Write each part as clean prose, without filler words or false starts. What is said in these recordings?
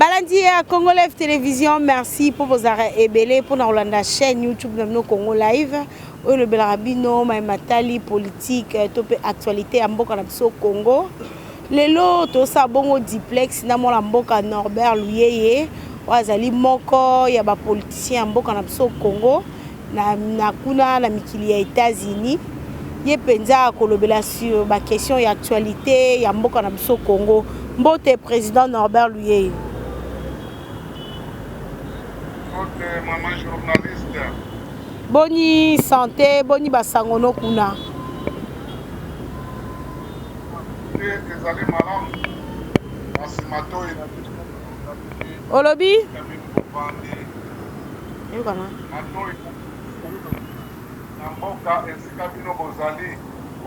Balandi ya Congo Live Télévision, merci pour vos arrêts ebele pour na kolanda chaîne YouTube na bino Congo Live oyo elobelaka bino maye matali politique to mpe actualité ya mboka na biso Congo. Lelo tosala bongo duplex na mwana mboka Norbert Luyeye oyo azali moko ya ba politiciens ya mboka na biso Congo na kuna na mikili ya Etats-Unis. Ye mpenza akolobela sur ba question ya actualité ya mboka na biso Congo. Mbote président Norbert Luyeye. Mbote mama journaliste. Boni santé, boni basango no kuna? Ezali malamu, kasi matoi na biso. Olobi? Matoi na mboka esika bino bozali.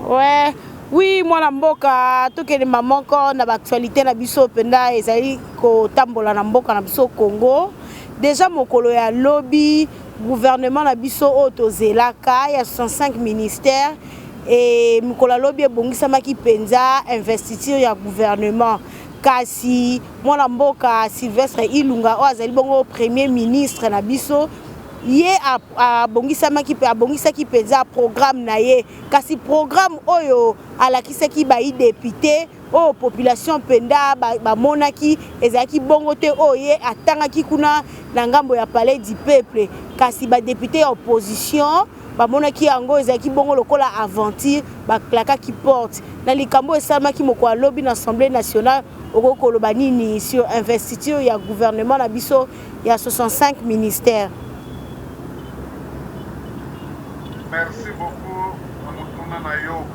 Ouais. Oui, mwana mboka, tokelema moko na baactualité na biso mpenza ezali kotambola na mboka na biso Congo. Déjà mokolo ya lobi, gouvernement na biso oyo tozelaka ya 65 ministères e mokolo ya lobi ebongisamaki mpenza investiture ya gouvernement. Kasi mwana mboka Sylvestre Ilunga oyo azali bongo premier ministre na biso, ye abongisamaki mpe abongisaki mpenza programme na ye. Kasi programme oyo alakisaki bayi député oyo population mpenza bamonaki ezalaki bongo te oyo ye atangaki kuna na ngambo ya Palais du Peuple. Kasi badéputé ya opposition bamonaki yango ezalaki bongo lokola aventure, baclaquaki porte. Na likambo esalamaki mokolo ya lobi na Assemblée nationale, okoki koloba nini sur investiture ya gouvernement na biso ya 65 ministères? Merci beaucoup na motuna na yo.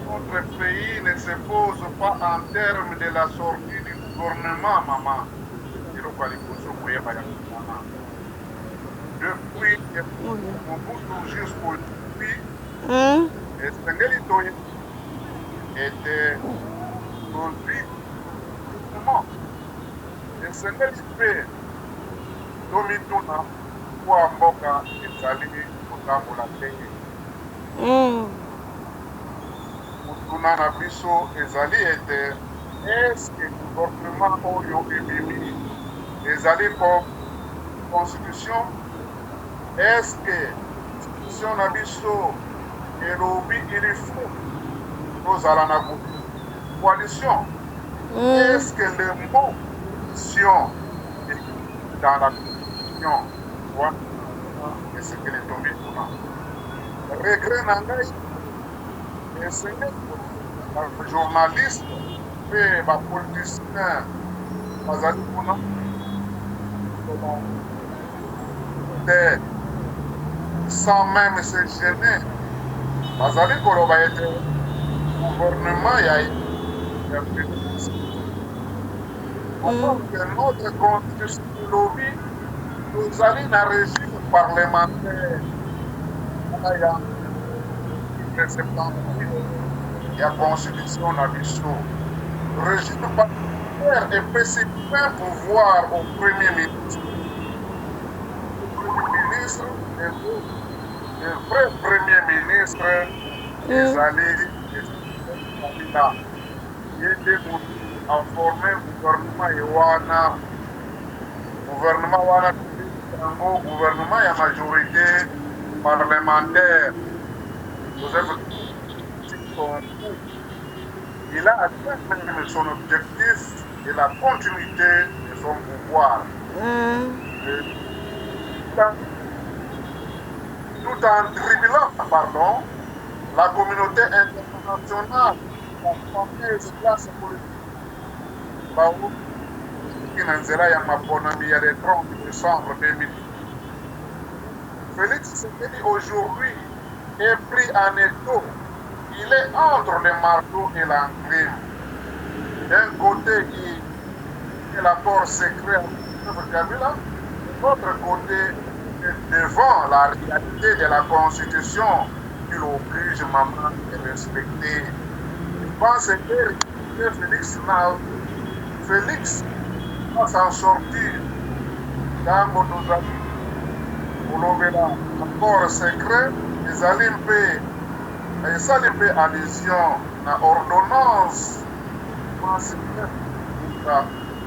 Notre pays ne se pose pas en termes de la sortie du gouvernement, maman. Eloko ya liboso koyeba ya mama. Depuis Mobutu jusqu'aujourd'hui, esengeli toyeba ete tozwi gouvernement. Esengeli mpe tomituna kwa mboka ezali kotambola te. Motuna na biso ezali ete est-ce gouvernement oyo ebimi ezali constitution? Est-ce constitution na biso elobi il faut tozala na coalition? Est-ce que le mot coalition est dans la constitution? Wana esengeli tomituna. Regret na ngai, esengeli bajournaliste mpe bapoliticien bazali kuna te, sans même se gêner, bazali koloba ete gouvernement ya Félix, alors que notre constitution elobi tozali na régime parlementaire. Wana ya article 78 ya constitution na biso, régime parlementaire epesi plein pouvoir au premier ministre. Le premier ministre, le vrai premier ministre ezali Kabila. Ye nde motu aforme gouvernement ye wana. Gouvernement wana yango gouvernement ya majorité parlementaire. Joseph son coup, il a atteint même son objectif de la continuité de son pouvoir. Et tout en dribblant, pardon, la communauté internationale, la fameuse classe politique, bauti na nzela ya maponami ya le 30 décembre 2000. Félix Tshisekedi aujourd'hui est pris en étau. Il est entre le marteau et l'enclume. D'un côté, il est l'accord secret avec Kabila. De l'autre côté, est devant la réalité de la Constitution qui l'oblige, maman, de respecter. Je pense que Félix va s'en sortir. Ntango tozali kolobela accord secret, ezali mpe esali mpe allusion na ordonnance.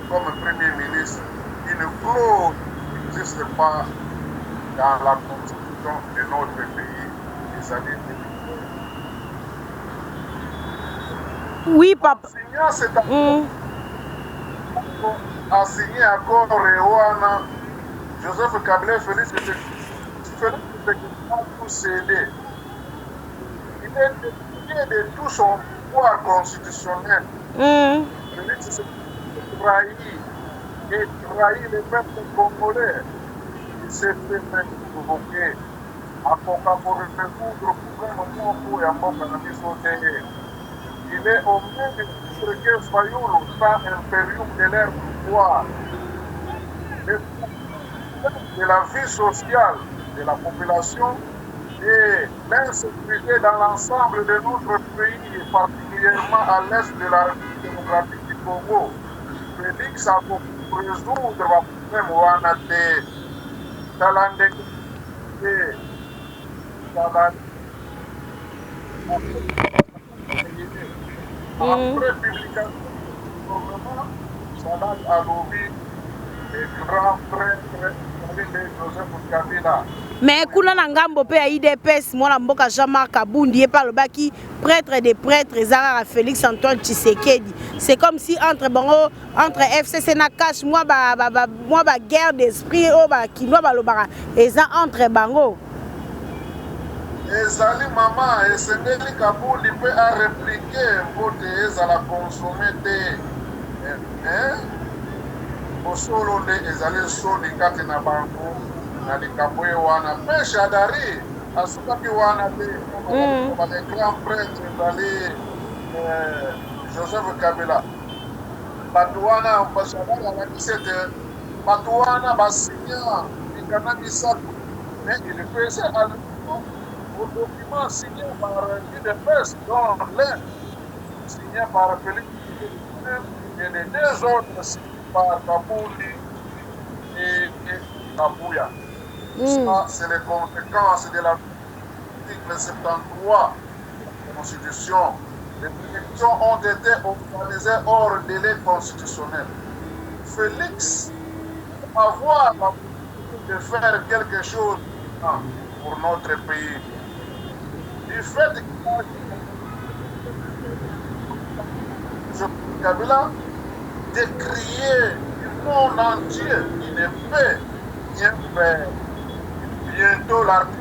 Comme Premier ministre, une clause n'existe pas dans la constitution de notre pays ezali. Oui, papa. Signant cet accord, a signé accord wana, Joseph Kabila, Félix Tshisekedi a tout cédé. Il est dépouillé de tout son pouvoir constitutionnel. Félix Tshisekedi trahi et trahi le peuple congolais. Il s'est fait même provoquer. Akoka korésoudre problème moko ya mboka na biso te. Il est au même titre que Fayulu, sans impérium de leur pouvoir. Le de la vie sociale de la population et l'insécurité dans l'ensemble de notre pays, et particulièrement à l'est de la République démocratique du Congo. Félix a résoudre le problème wana te. Tala ndenge te tala. Après publication du gouvernement, Shadary alobi le grand prêtre ezali nde Joseph Kabila. Mais kuna na ngambo mpe ya UDPS, mwana mboka Jean-Marc Abundi ye mpe alobaki prêtre de prêtre eza kaka Félix Antoine Tshisekedi. C'est comme si entre bango, entre FCC na CACH, mwa ba guerre d'esprit oyo bakinois balobaka eza entre bango. Ezali mama, esengeli Kabundi mpe arépliquer mpo te ezala consommé te. Bosolo nde ezali soni kati na bango na likambo ye wana. Mpe Shadary asukaki wana te. Le grand prêtre ezali Joseph Kabila. Bato wana, Shadary alakisi ete bato wana basinya mikanda misato, mais il faisait allusion au document signé par l'UDPS, dont l'un signé par Félix et les deux autres signés par Kabundi et Kabuya. Ça, c'est les conséquences de l'article 73 de la Constitution. Les élections ont été organisées hors délai constitutionnel. Félix avoir la possibilité de faire quelque chose pour notre pays. Du fait que Kabila décrié du monde entier, il ne peut rien faire. Bientôt l'article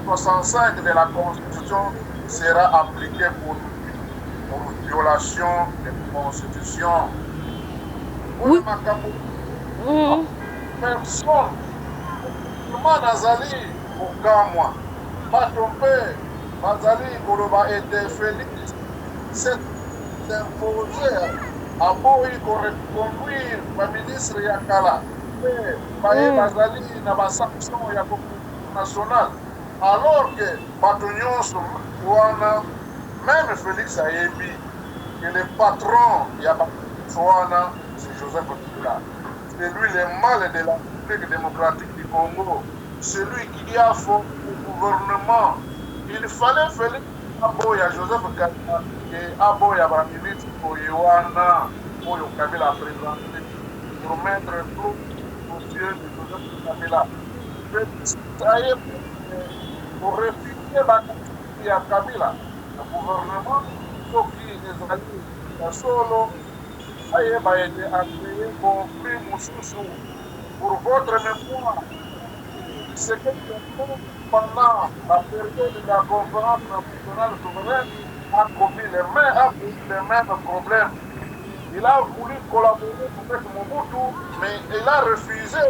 65 de la Constitution sera appliqué pour violation de la Constitution. Oui. Personne nazali kokamwa, bato mpe bazali koloba ete Félix s'est imposé, aboyi koreconduire baministre ya kala mpe baye bazali na basanction ya nationale, alors que bato nyonso wana, même Félix ayebi que le patron ya bato wana, c'est Joseph Kabila. C'est lui le mal de la République démocratique du Congo, celui qui a formé le gouvernement. Il fallait Félix aboya Joseph Kabila e aboya baministre oyo wana oyo Kabila a présenté pour mettre tout dossier de Joseph Kabila. Félix aye koréfuter bakati ya Kabila na gouvernement. Soki ezali ya solo, ayeba ete acréer conflit mosusu. Pour votre mémoire, ce que pendant la période de la Conférence nationale souveraine a commis les mêmes problèmes. Il a voulu collaborer avec Mobutu, mais il a refusé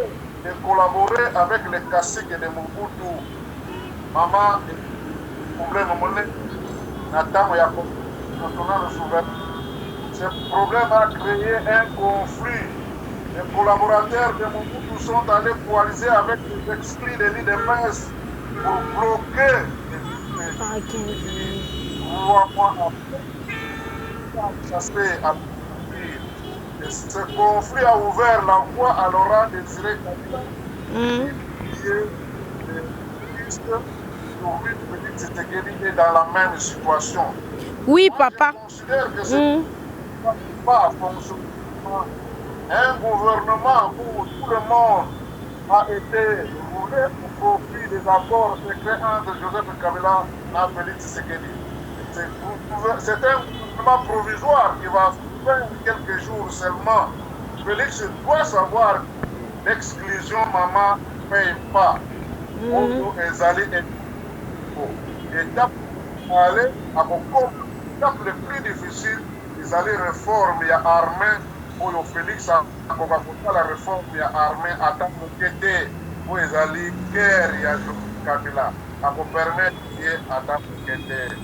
de collaborer avec les caciques de Mobutu. Maman, problème monnaie, na ntango ya nationale souveraine. Ce problème a créé un conflit. Les collaborateurs de Mobutu sont allés coaliser avec les exclus de l'UDPS pour bloquer les 3 mois après. Ça s'est Et ce conflit a ouvert la voie à Laurent Désiré Kabila, qui est le fils. Aujourd'hui, Félix Tshisekedi est dans la même situation. Oui, papa. Je considère que c'est pas fonctionnement. Un gouvernement où tout le monde a été roulé au profit des accords secrets entre Joseph Kabila et Félix Tshisekedi. C'est un gouvernement provisoire qui va faire quelques jours seulement. Félix doit savoir l'exclusion, maman, ne paye pas. Oyo ezali étape aller akokoma étape le plus difficile, ezali réforme ya armée. Oyo Félix akoka kosala réforme ya armée ata moke te. Oyo ezali guerre ya Kabila, akopermettre ye ata moke te.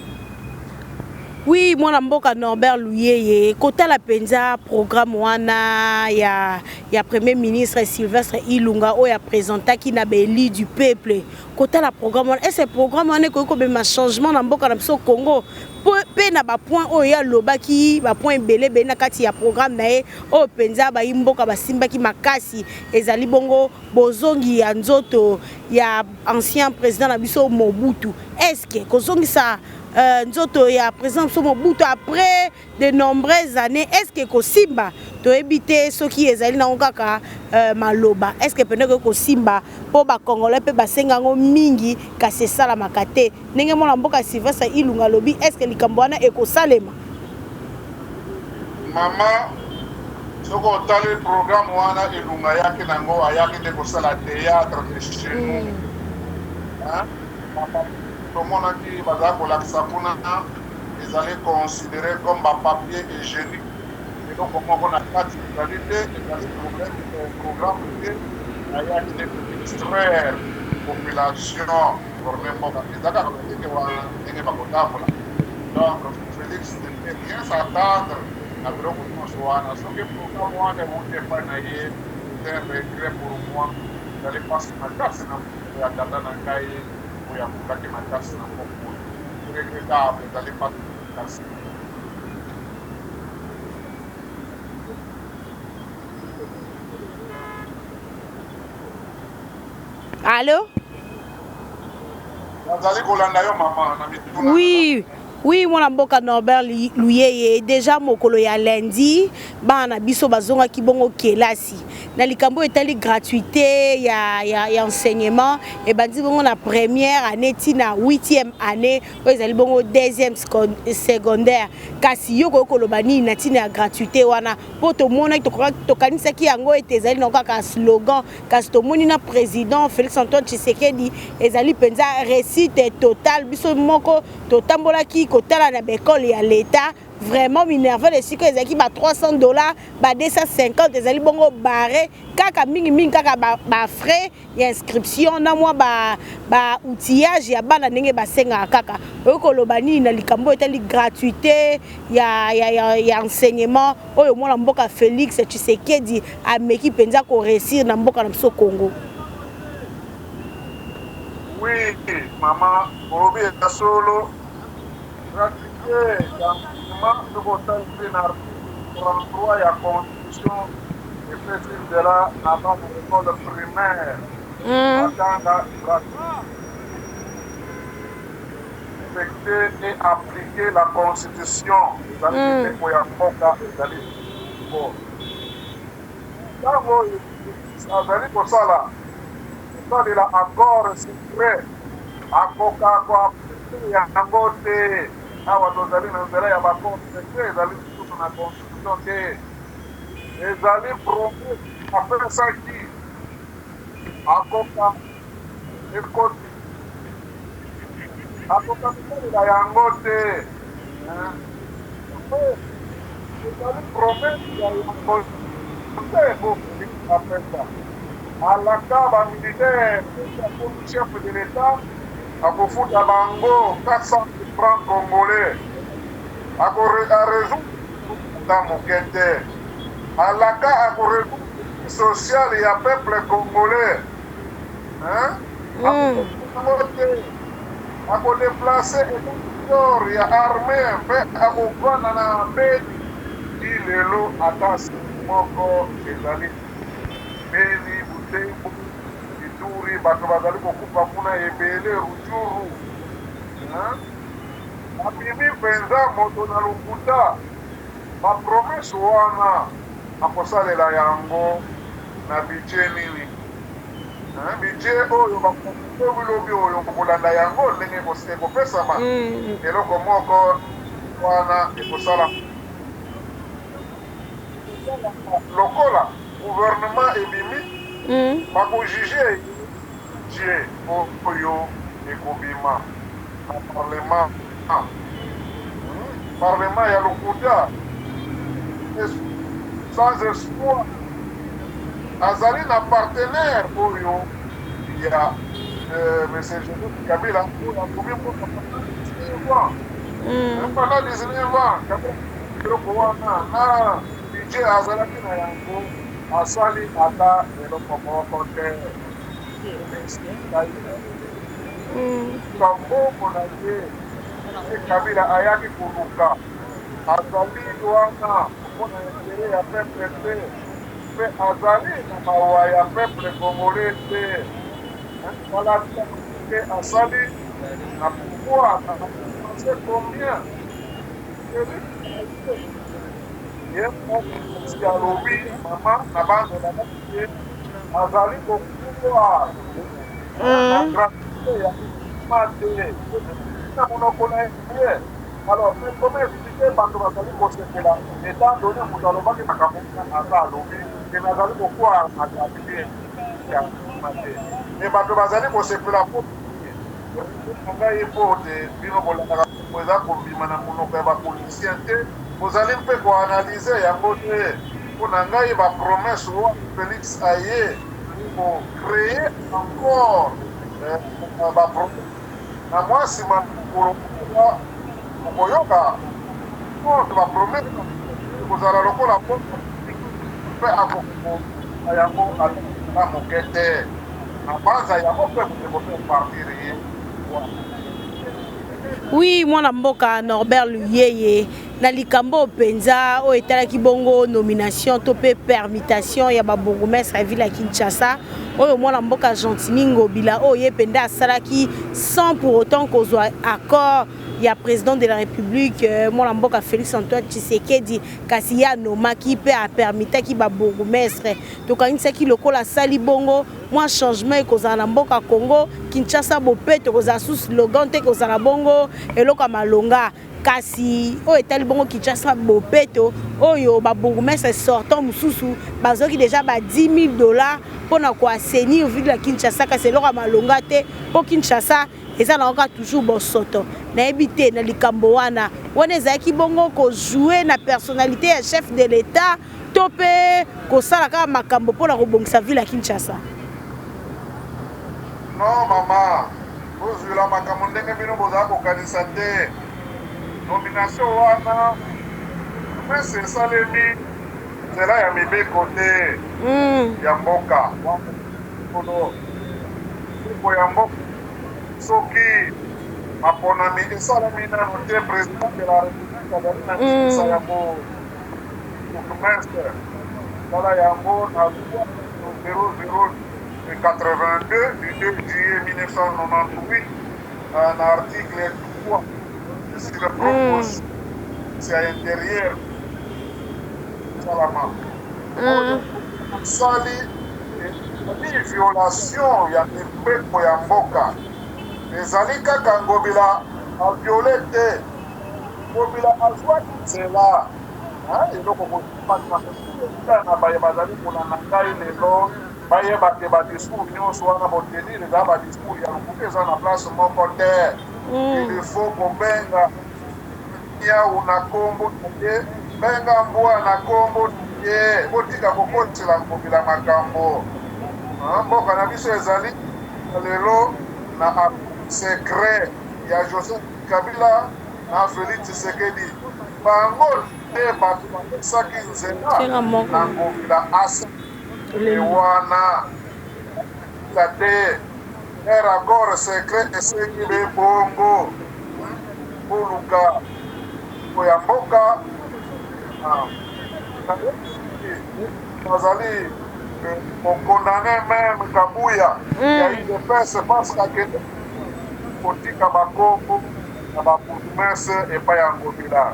Oui, mwana mboka Norbert Luyeye, kotala mpenza programme wana ya premier ministre Sylvestre Ilunga oyo apresentaki na baélu du peuple, kotala programme wana, ese programme wana ekoki kobema changement na mboka na biso Congo? Mpe na bapoint oyo ye alobaki, bapoint ebele ebele na kati ya programme na ye, oyo mpenza bayi mboka basimbaki makasi ezali bongo bozongi ya nzoto ya ancien président na biso Mobutu. Est-ce kozongisa nzoto ya président biso Mobutu après de nombreuses années, est ce que kosimba? Toyebi te soki ezali nango kaka maloba. Est ce que pene ekoki kosimba? Mpo bacongolais mpe basenga yango mingi, kasi esalamaka te. Ndenge mwana mboka Sylvestre Ilunga alobi, est ce que likambo wana ekosalema? Mama, soki otali programme wana, Ilunga ayaki nango, ayaki nde kosala théâtre de chez nous. Tomonaki bazala kolakisa kuna, ezali considéré comme bapapier hygiénique. Eloko moko na kati ezali te. Ezali problème, programme te. Ayaki nde kodistraire population. Forme mboka eza kaka lolenge wana ndenge bakotambola. Donc Félix ne peut rien s'attendre na biloko nyonso wana. Soki programme wana ewuti epai na ye, c'est un regret pour moi. Ezali mpasi makasi na ya tata na ngai oyo akokaki makasi na mboka oyo. Regrettable, ezali mpasi makasi. Allo? Nazali kolanda yo, mama, na mituna. Oui, mwana mboka Norbert Luyeye, déjà mokolo ya lundi bana na biso bazongaki bongo kelasi. Na likambo etali gratuité ya enseignement, ebandi bongo na première année ti na huitième année oyo ezali bongo deuxième secondaire. Kasi yo koki koloba nini na ntina ya gratuité wana? Mpo tomonaki, tokanisaki yango ete ezali na kaka slogan, kasi tomoni na président Félix Antoine Tshisekedi ezali mpenza réussite totale. Biso moko totambolaki kotala na baekole ya l'État, vraiment minerval esika ezalaki ba 300 $, ba 250, ezali bongo bare kaka mingimingi kaka bafrais ya inscription na mwa ba outillage ya bana ndenge basengaka kaka. Oyoki koloba nini na likambo oyo etali gratuité ya enseignement oyo mwana mboka Félix Tshisekedi ameki mpenza koréussir na mboka na biso Congo? Oui, mama, olobi ya solo. Gratuité ya enseignement, soki otali na article 33 ya constitution, epesi nzela na bana école primaire batanga gratuit. Respecter et appliquer la constitution ezali mibeko ya mboka. Ezali ntango oyo azali kosala, kosalela accord secret, akoka koappliquer yango te. Awa tozali na nzela ya baaccord secret, ezali lisusu na constitution te. Ezali promesse apesaki, akoka ekoti, akoka kosalela yango te. Ezali promesse ya yango te po Félix apesa. Alaka bamilitaire, soki akomi chef de l'État, akofuta bango 400 francs congolais. Arésoudre ata moke te. Alaka akorésoudre social ya peuple congolais yango te. Akodéplacer état-major ya armée mpe akovanda na Beni. Ti lelo ata moko ezali. Beni, Butembo, Ituri, bato bazali kokufa kuna ebele. Rutshuru abimi mpenza moto na lokuta. Ba promesses wana akosalela yango na budget nini? Hein, budget oyo ba lobi lobi oyo okolanda yango ndenge ekopesama, eloko moko wana ekosala lokola gouvernement ebimi, bako juger budget oyo ekobima na parlement. Parlement ya lokuta, sans espoir. Azali na partenaire oyo ya monsieur Joseph Kabila oyo akomi mboka pendant 19 ans. Pendant 19 ans, Kabila eloko wana na budget azalaki na yango, asali ata eloko moko te. Mbongo na ye nde Kabila ayaki koluka, azali wana mpona intérêt ya peuple te, mpe azali na mawa ya peuple congolais te. Balata te asali na pouvoir na dépenser combien? Ye moko alobi mama na bana ye azali kokuwa na gratuité ya te na monoko na ye. Alors, mais comment expliquer bato bazali kosepela, étant donné moto alobaki makambo wana, aza alobi ke nazali kokwara na gratuité ya te, me bato bazali kosepela? Mpo na ngai, mpo te bino bolandaka eza kobima na monoko ya bapoliticien te, bozali mpe koanalyser yango te. Mpo na ngai, bapromesse wana Félix aye kocréer encore bapromesse na mwa nsima mokolo okoyoka contre bapromesse ekozala lokola mpe akokoka yango ata moke te. Na banza yango mpe kote partir ye. Oui, mwana mboka Norbert Luyeye, na likambo mpenza oyo etalaki bongo nomination to mpe permutation ya babourgmestre ya ville ya Kinshasa, oyo mwana mboka Gentiny Ngobila oyo ye mpenza asalaki sans pour autant kozwa accord ya président de la République, mwana mboka Félix Antoine Tshisekedi, kasi ye anomaki mpe apermutaki babourgmestre. Tokangisaki lokola asali bongo, mwa changement ekozala na mboka Congo Kinshasa, bopeto kozala sous slogan te, kozala bongo eloko ya malonga. Kasi oyo etali bongo Kinshasa bopeto, oyo babourgmestre sortant mosusu bazwaki déjà ba 10 000 $ mpona koassainir ville ya Kinshasa, kasi eloko ya malonga te, mpo Kinshasa eza na kaka toujours bosoto. Nayebi te, na likambo wana, wana ezalaki bongo kojouer na personnalité ya chef de l'État to mpe kosala kaka makambo mpona kobongisa ville ya Kinshasa? Non mama, bozwila makambo ndenge bino bozala kokanisa te. Nomination wana promesse esalemi nzela ya mibeko te ya mboka. Kono mibeko ya mboka, soki maponami esalemi nano te, président de la République azali na ndingisa ya bourgmestre. Tala yango na loi 0082 du 2 juillet 1998, na article 3 sur le propos ya intérieur salama. Osali ezali violation ya mibeko ya mboka. Ezali kaka Ngobila avioler te. Ngobila azwaki nzela eloko na baye bazali kolanda ngai lelo bayeba ke badiscours nyonso wana botenir eza badiscours ya lokuta, eza na place moko te. Il faut kobenga niau na kombo na ye, benga mbwa na kombo na ye. Botika kokotela Ngobila makambo. Mboka na biso ezali lelo na secret ya Joseph Kabila na Félix Tshisekedi. Bango nde bato bapesaki nzela na Ngobila asa wana te. Er accord secret esengi be bongo koluka ya mboka bazali kokondamner même Kabuya ya UDPS parce que akende kotika bakombo na babourgmestre epai ya Ngobila.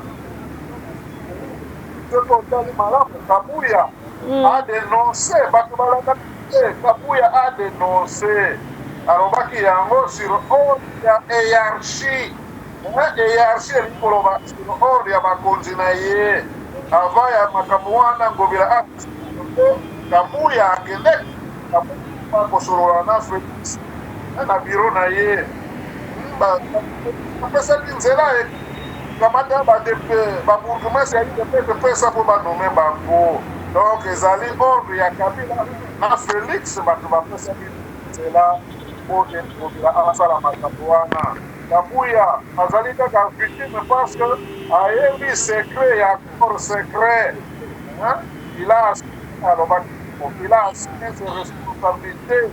Soki otali malamu, Kabuya a denonce, bato balandaki te, Kabuya a denonce, alobaki yango sur ordre ya hiérarchie. Hiérarchie elingi koloba sur ordre ya bakonzi na ye. Avant ya makambo wana, Ngobila a Kabuya akende Kabuya kosolola na Felix na bureau na ye, bapesaki nzela kamata babourgmestre ya UDPS pesa mpo banommer bango. Donc ezali ordre ya Kabila na Félix, bato bapesaki nzela mpo te Ngobila asala makambo wana. Kabuya azali kaka victime parce que ayebi secret ya accord secret. Il a alobaki, il a assumé ses responsabilités et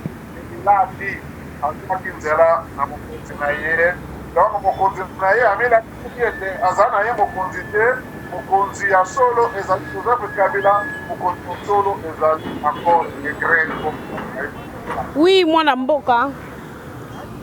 il a dit azwaki nzela na mokonzi na ye. Donc mokonzi na ye amilakisaki ete aza na ye mokonzi te. Mokonzi ya solo ezali Joseph Kabila, mokonzi ya solo ezali accord secret. Oui, mwana mboka,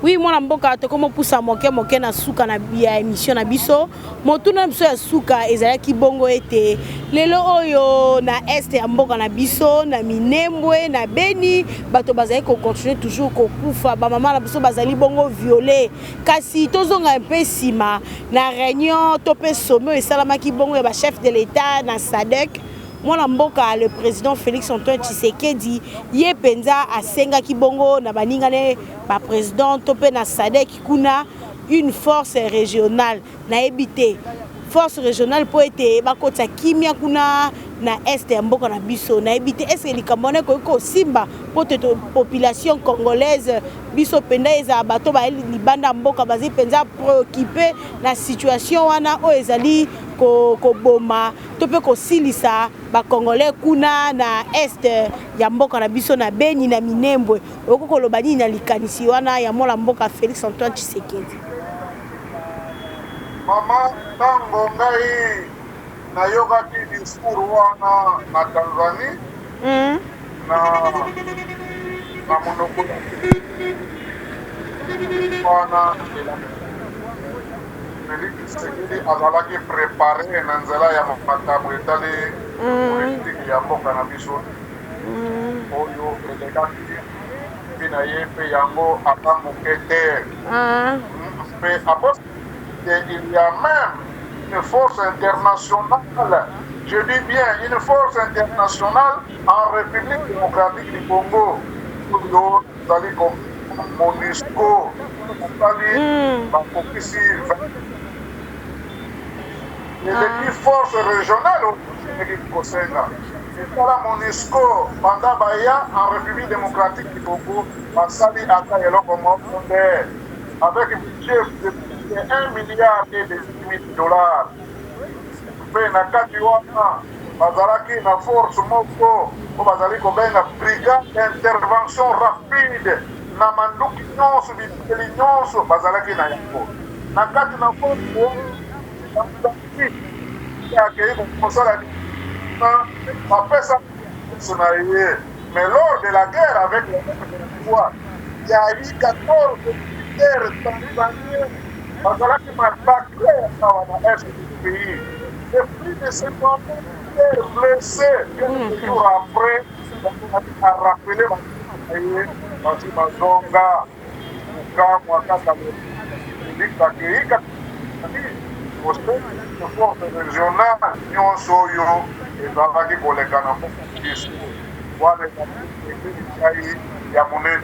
oui, mwana mboka, tokomopusa moke moke na suka na ya émission na biso. Motuna biso ya suka ezalaki bongo ete lelo oyo na est ya mboka na biso, na Minembwe, na Beni, bato bazali kocontinuer toujours kokufa, bamama na biso bazali bongo violé. Kasi tozonga mpe nsima na réunion to mpe sommet oyo esalamaki bongo ya bachef de l'État na SADC. Mwana mboka, le président Félix Antoine Tshisekedi, ye mpenza asengaki bongo na baninga ne baprésident to mpe na SADC kuna une force régionale. Nayebi te, force régionale mpo ete bakotisa kimia kuna na est ya mboka na biso. Nayebi te, est-ce likambo wana ekoki kosimba mpo te population congolaise biso mpenza ezala bato bayeli libanda ya mboka bazali mpenza préoccupé na situation wana oyo ezali koboma to mpe kosilisa bacongolais kuna na est ya mboka na biso, na Beni, na Minembwe? Okoki koloba nini na likanisi wana ya mwana mboka Félix Antoine Tshisekedi? Mama, ntango ngai nayokaki discours wana na Tanzanie na monoko wana, Félix Tshisekedi azalaki préparé na nzela ya makambo etali politike ya mboka na biso oyo elekaki mpe na ye mpe yango ata moke te. Mpe te, il y a même une force internationale, je dis bien une force internationale en République démocratique du Congo oyo ezali MONUSCO. Basali bakokisi eleki force régionale oyo eleki kosenga etala MONUSCO. Banda baya en République démocratique du Congo, basali ata eloko moko nde avec budget de 1 milliard et demi de dollars. Mpe na kati wana bazalaki na force moko oyo bazali kobenga brigade d'intervention rapide, na manduki nyonso, bibundeli nyonso bazalaki na yango na kati na force. Akei kosala, bapesa na ye. Mais lors de la guerre avec le M23, il y a eu 14 militaires tanzaniens bazalaki massacré awa na est du pays et plus de 50 militaires blessés. Quelques jours après, a rappelé ye, basi bazonga. Kokamwa kaka, Félix akei kaka force régionale nyonso oyo ezalaki koleka na mboka biso wana, ezali ngai ya monene.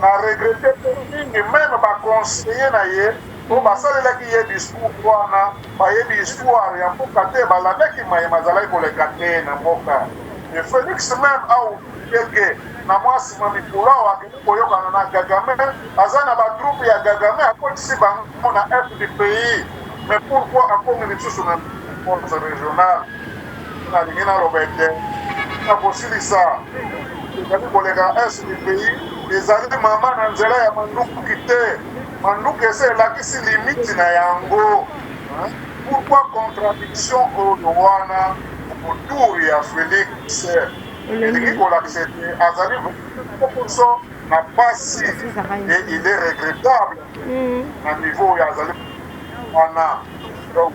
Na regretter mpe mingi même baconseiller na ye oyo basalelaki ye discours wana, bayebi histoire ya mboka te, balandaki mayema azalaki koleka te na mboka. Et Félix même aoublier na mwa nsima mikolo awa akende koyokana na Kagame, aza na batroupe ya Kagame, akotisi bango na est du pays. Mais pourquoi akomi lisusu na force régionale? Nalingi naloba ete na kosilisa, ezali koleka est du pays ezali mama na nzela ya manduki te. Manduki ese elakisi limite na yango. Pourquoi contradiction oyo wana autour ya Félix? Elingi kolakisa ete azali poso na pasi et il est regrettable na niveau oyo azali wana. Donc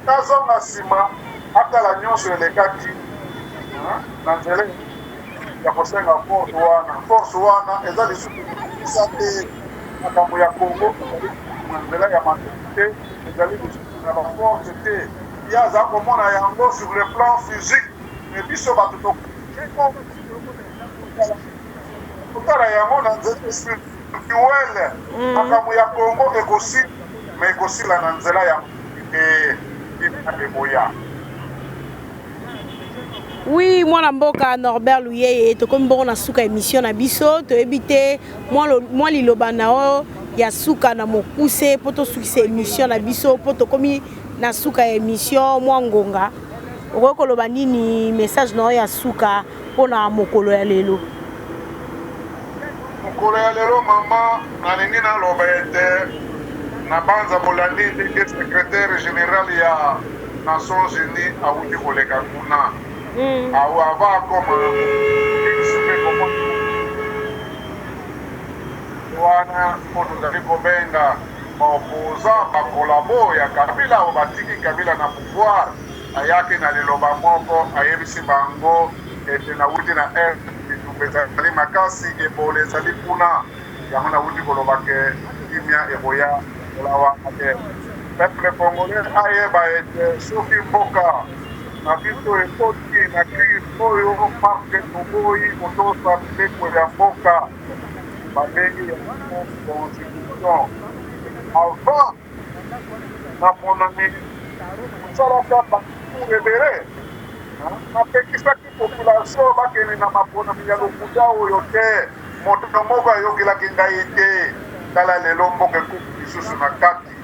azonga nsima. Atala nyonso elekaki na nzela ya kosenga force wana. Force wana eza lisusu kobimisa te makambo ya Congo, ezali na nzela ya mandoki te, ezali lisusu na ba force te. Ye aza komona yango sur le plan physique, mais biso bato tokotala yango na nzela spirituelle. Makambo ya Congo ekosila, mais ekosila na nzela ya te, kimia ekoya. Oui, mwana mboka Norbert Luyeye, tokomi bongo na suka émission na biso. Toyebi te mwa liloba na oyo ya suka na mokuse mpo tosukisa émission na biso, mpo tokomi na suka ya émission. Mwa ngonga, okoki koloba nini, message na oyo ya suka mpona mokolo ya lelo? Mokolo ya lelo, mama, nalingi naloba ete na banza bolandi ndenge secrétaire général ya Nations Unies awuti koleka kuna. Awa ava akoma mpe komona wana mpo tozali kobenga baopposant, bacollabo ya Kabila oyo batiki Kabila na pouvoir. Ayaki na liloba moko, ayebisi bango ete nawuti na Est, bitumba ezali makasi, Ebola ezali kuna, yango nawuti koloba ke kimia ekoya kola wana te. Peuple congolais ayeba ete soki mboka na biso ekoti na crise oyo, parce que toboyi kotosa mibeko ya mboka, babengi yango constitution. Avant namonami kosalaka badiscours ebele, napekisaki population bakende na maponami ya lokuta oyo te. Moto moko ayokelaki ngai te. Tala lelo mboka ekufi lisusu na kati.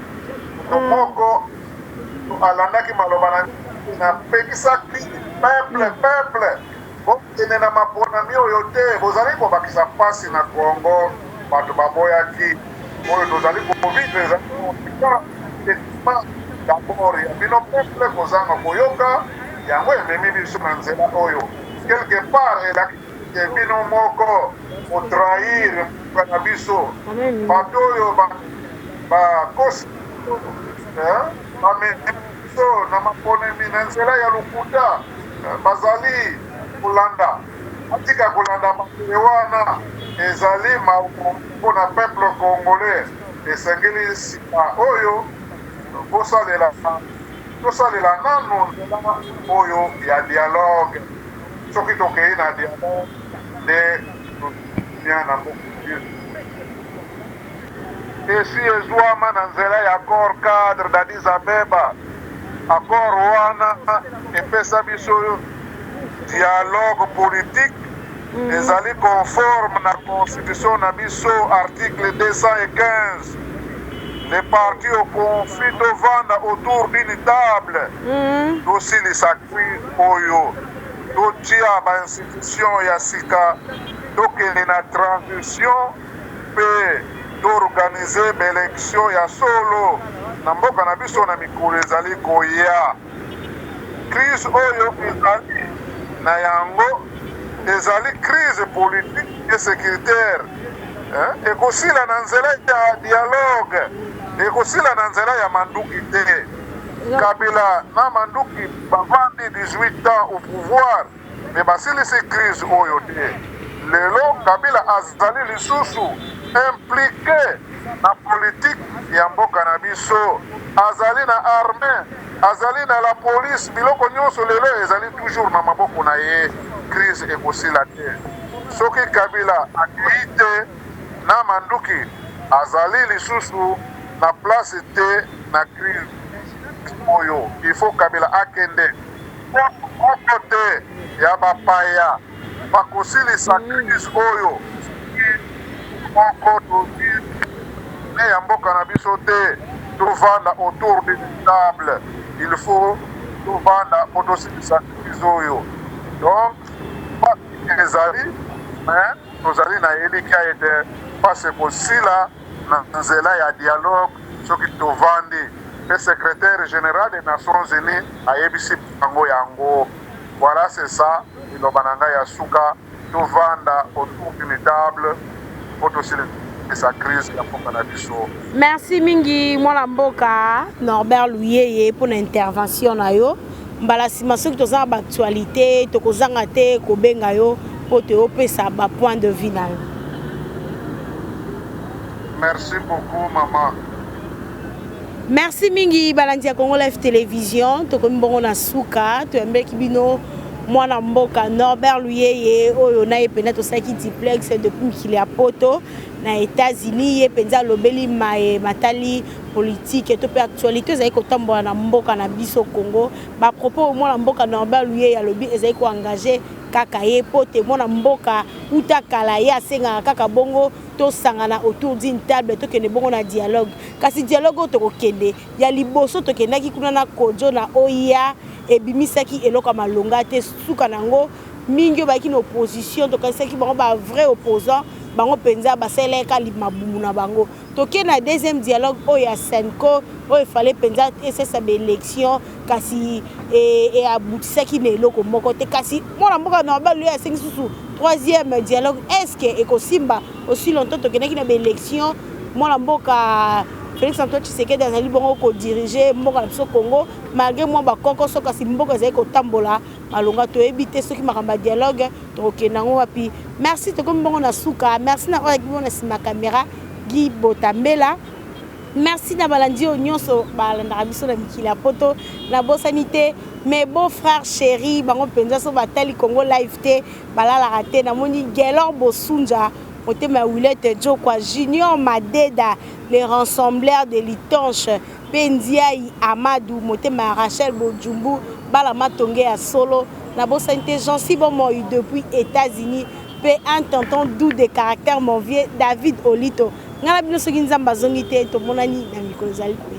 Moto moko alandaki maloba na napekisaki peuple: "Peuple, bokende na maponami oyo te, bozali kobakisa mpasi na Congo." Bato baboyaki. Oyo tozali kovivre ezali conséquence d'abord ya bino peuple kozanga koyoka. Yango ememi biso na nzela oyo. Quelque part elakisi ke bino moko kotrahir mboka na biso. Bato oyo bakosi, bamemi biso na maponami na nzela ya lokuta, bazali kolanda. Atika kolanda bato wana, ezali mawa mpona peuple congolais. Esengeli nsima oyo bosalela, tosalela nanu nzela oyo ya dialogue. Soki tokei na dialogue nde tonia na mboka. Esi ezwama na nzela ya accord cadre d'Addis Abeba. Accord wana epesa biso dialogue politique, ezali conforme na constitution na biso, article 215: les partis au conflit tovanda autour d'une table, tosilisa crise oyo, totia bainstitution ya sika, tokende na transition mpe toorganiser baélection ya solo na mboka na biso na mikolo ezali koya. Crise oyo ezali na yango ezali crise politique et sécuritaire, ekosila na nzela ya dialogue, ekosila na nzela ya manduki te. Kabila na manduki bavandi 18 ans au pouvoir, mais basilisi crise oyo te. Lelo Kabila azali lisusu impliqué na politique ya mboka na biso, azali na armée, azali na la police, biloko nyonso lelo ezali toujours na maboko na ye. Crise ekosila te soki Kabila akei te na manduki. Azali lisusu na place te na crise oyo. Il faut Kabila akende. Moko te ya bapaya bakosilisa crise oyo moko tozwi ne ya mboka na biso te. Tovanda autour d'une table, il faut tovanda mpo tosilisa crise oyo. Donc pasi ezali, mais tozali na elikya ete pasi ekosila na nzela ya dialogue soki tovandi. Mpe secrétaire général des Nations Unies ayebisi bango yango. Voilà, c'est ça liloba na ngai ya suka: tovanda autour d'une table mpo tosilisa crise ya mboka na biso. Merci mingi, mwana mboka Norbert Luyeye, mpona intervention na yo. Mbala nsima soki toza na baactualité, tokozanga te kobenga yo mpo toyopesa bapoint de vue na yo. Merci beaucoup, mama. Merci mingi, balandi ya Congo Live Télévision. Tokomi bongo na suka. Toyambelaki bino mwana mboka Norbert Luyeye, oyo na ye mpenza tosalaki duplex depuis mikili ya Poto na États-Unis. Ye mpenza alobeli maye matali politique to mpe actualité ezali kotambola na mboka na biso Congo. Bapropos oyo mwana mboka Norbert Luyeye alobi ezali koengage kaka ye, mpo te mwana mboka uta kala ye asengaka kaka bongo tosangana autour d'une table, tokende bongo na dialogue. Kasi dialogue oyo tokokende ya liboso, tokendaki kuna na Kojo na oya, ebimisaki eloko ya malonga te. Suka na yango, mingi oyo bayaki na opposition, tokanisaki bango bavrai opposant, bango mpenza basalelaka mabumu na bango. Tokei na deuxième dialogue oyo ya CENCO, oyo efale mpenza esesa baélection, kasi eabutisaki na eloko moko te. Kasi mwana mboka Norbert oyo asengi susu troisième dialogue, est ce que ekosimba? Aussi longtemps tokendaki na baélection, mwana mboka Félix Antoine Tshisekedi azali bongo kodirige mboka na biso Congo malgré mwa bakokoso, kasi mboka ezali kotambola malonga. Toyebi te soki makambo ya dialogue tokokende yango wapi. Merci, tokomi bongo na suka. Merci na oyo azalaki bongo na nsima caméra, Guy Botambela. Merci na balandi oyo nyonso balandaka biso na mikili ya Poto. Nabosani te mes beaux frères chéri, bango mpenza so batali Congo Live te, balalaka te. Namoni Gelor Bosunja, motema ya Wilete Jokwa, Junior Madeda, le rassembleur de litanche, mpe Ndiai Amadou, motema ya Rachel Bojumbu, bala matonge ya solo. Nabosani te Jansi Bomoi depuis États-Unis, mpe un tonton doux de caractère, mon vieux David Olito. Ngai na bino, soki Nzambe azongi te, tomonani na mikolo ezali koya.